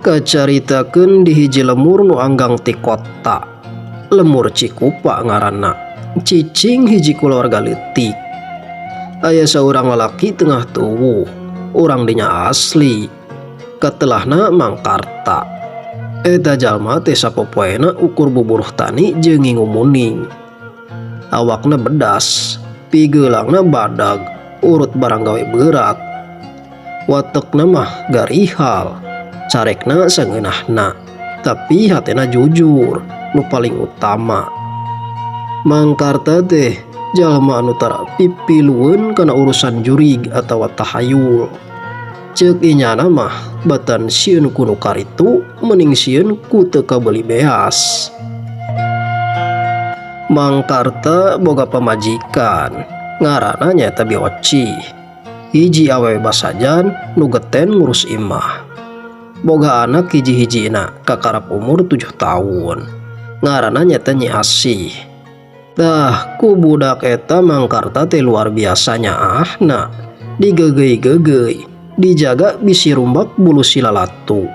Kacaritakeun di hiji lemur nu anggang ti kota. Lemur Cikupa ngaranna. Cicing hiji kulawarga leutik. Aya saurang lalaki tengah tuwuh, urang dinya asli. Katelahna Mangkarta. Eta jalma teh sapopoena ukur buburuh tani jeung ngingu muning. Awakna bedas, pigeulangna badag, urut barang gawe beurat. Watekna mah garihal. Carekna sangeunahna, tapi hatena jujur nu paling utama. Mangkarta teh jalma anu tara pipilueun kana urusan jurig atawa tahayul. Ceuk inyana mah batan sieun ku nu karitu mending sieun ku teu kabeuli beas. Mangkarta boga pamajikan, ngaranna nyaeta Bi Ocih. Hiji awewe basajan nu geten ngurus imah. Boga anak hiji-hijina kakarap umur 7 tahun. Ngaranna nyaeta Nyi Asih. Tah ku budak eta Mangkarta teh luar biasa nyaahna. Digeugeuy-geugeuy, dijaga bisi rumbak bulu silalatu.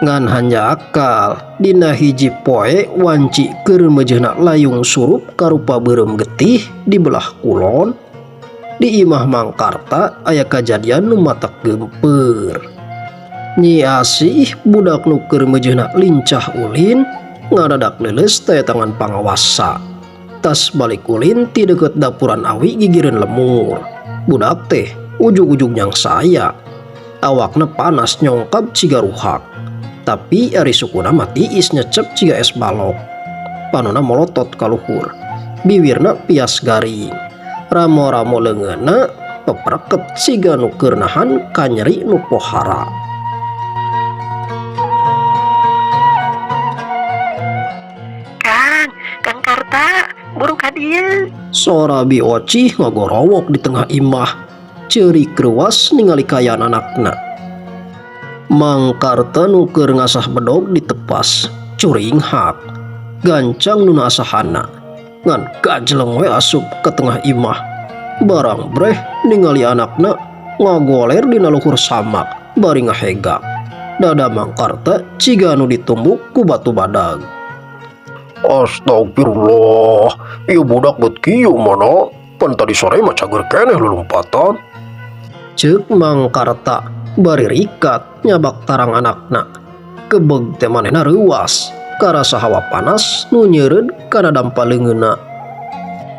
Ngan hanjakal dina hiji poe wanci keur meujeuhna layung surup karupa beureum getih di belah kulon. Di imah Mangkarta aya kajadian nu matak geumpeur. Nyi Asih budak nu keur meujeuhna lincah ulin ngadadak leuleus teh tangan pangawasa. Tas balik ulin ti deukeut dapuran awi gigireun lemur. Budak teh ujug-ujug nyangsaya. Awakna panas nyongkab ciga ruhak. Tapi ari sukuna mah tiis nyecep ciga es balok. Panona molotot ka luhur. Biwirna pias garing. Ramo-ramo leungeunna pepreket siga nu keur nahan kanyeri nu pohara. Kang, Kang Karta, buru ka dieu. Sora Bi Ocih ngagorowok di tengah imah. Ceurik reuas ningali kaayaan anakna. Mangkarta nu keur ngasah bedog ditepas, curinghak. Gancang nu asahanna. Ngan gajleng we asup ke tengah imah. Barang breh ningali anakna ngagoler dina luhur samak bari ngahegak. Dada Mangkarta ciga nu ditumbuk ku batu badag. Astagfirullah, ieu budak bet kieu mana? Pan tadi sore mah cager keneh lulumpatan. Ceuk Mangkarta bari rikat nyabak tarang anakna. Kebeg teh manehna reuas, karasa hawa panas nu nyeureud kana dampa leungeunna.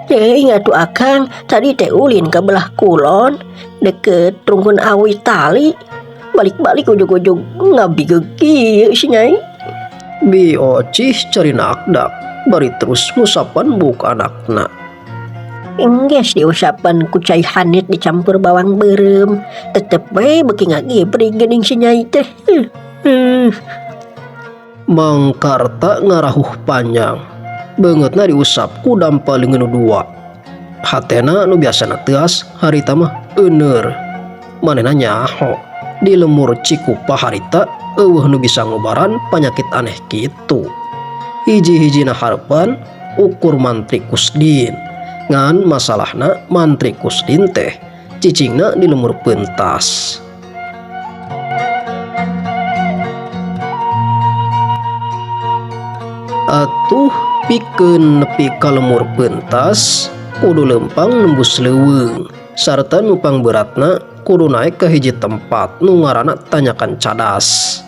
Teuing atuh akang, tadi teh ulin ka belah kulon, deket rungkun awi tali. Balik-balik ujug-ujug ngabigeug kieu si Nyai. Bi Ocih carina akdak, bari terus ngusapan buuk anakna. Enggeus diusapan ku cai hanit dicampur bawang beureum, tetep we beuki ngagibrig geuning si Nyai teh. Mangkarta ngarahuh panjang. Beungeutna diusap ku dampa leungeun nu dua. Hatena nu biasana teuas harita mah euneur. Manehna nyaho di lemur Cikupa harita eueuh nu bisa ngobaran panyakit aneh kitu. Hiji-hijina hareupan ukur mantri Kusdin. Ngan masalahna mantri Kusdin teh cicingna di lemur pentas. Atuh pikeun nepi ka lemur pentas kudu leumpang nembus leuweung sarta nupang beratna kudu naik ke hiji tempat nu ngaranna Tanjakan Cadas.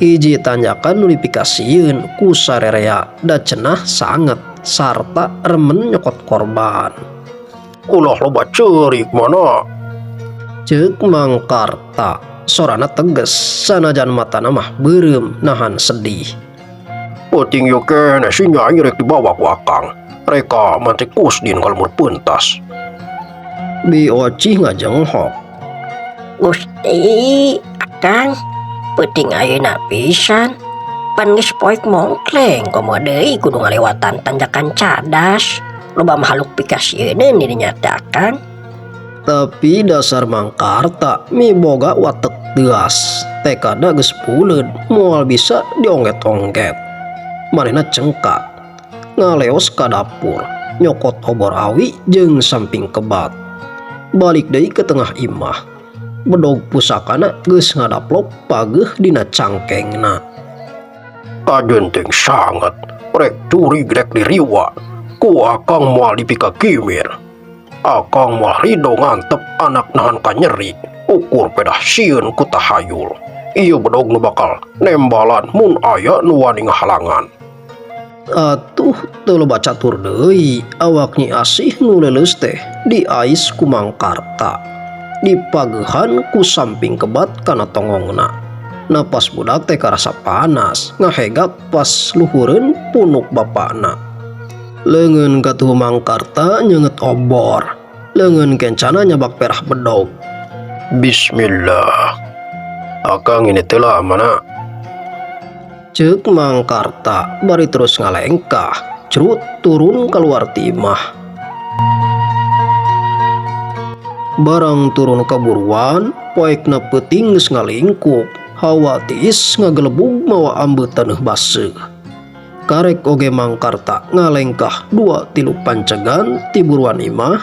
Hiji tanjakan nu dipikasieun ku sarerea da cenah sanget sarta remen nyokot korban. Ulah loba ceurik mana? Ceuk Mangkarta sorana tegas sanajan matana mah beureum nahan sedih. Penting ieu keneh si Nyai rek dibawa ku akang. Reka mantri Kusdin ka lemur pentas. Bi Ocih ngajenghok. Gusti, akang, peuting ayeuna pisan. Pan geus poek mongkleng komo deui kudu ngalewatan tanjakan Cadas. Loba makhluk pikasieun di dinya teh akang. Tapi dasar Mangkarta miboga watek teuas. Tekadna geus buleud moal bisa diongget-ongget. Manehna cengkak ngaleos ka dapur nyokot obor awi jeung samping kebat. Balik deui ke tengah imah. Bedog pusakana geus ngadaplok pageuh dina cangkengna. Kajenting sanget, rek curi rek diriwa. Ku akang moal dipikakimir. Akang moal rido ngantep anak nahan kanyeri. Ukur pedah sieun ku tahayul. Ieu bedog nu bakal nembalan mun aya nu wani ngahalangan. Atuh teu loba catur deui, awak Nyi Asih nu leuleus teh diais ku Mang Karta. Dipageuhan ku samping kebat kana tongongna. Napas budak teh karasa panas, ngahegak pas luhureun punuk bapana. Leungeun katuhu Mang Karta nyeungeut obor. Leungeun kencana nyabak perah bedog. Bismillah. Akang ini teh mana? Ceuk Mang Karta bari terus ngalengkah, crut turun keluar ti imah. Barang turun ka buruan, poekna peuting geus ngalingkup, hawa tiis ngagelebug mawa ambeu taneuh baseuh. Karek oge Mang Karta ngalengkah dua tilu pancegan ti buruan imah.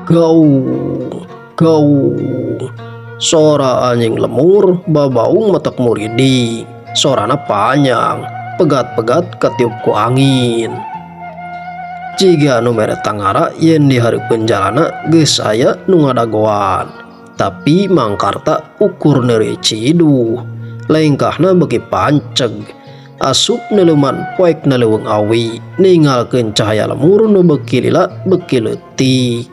Gaung, gaung. Sora anjing lemur babaung matak muriding. Sorana panjang, pegat-pegat katiup ku angin. Jiga nu mere tangara yen di hareupeun jalana geus aya nu ngadagoan. Tapi Mang Karta ukur neuri ciduh. Lengkahna beuki panceg. Asup neuleuman poekna leuweung awi, ningalkeun cahaya lemur nu beuki lila beuki leutik.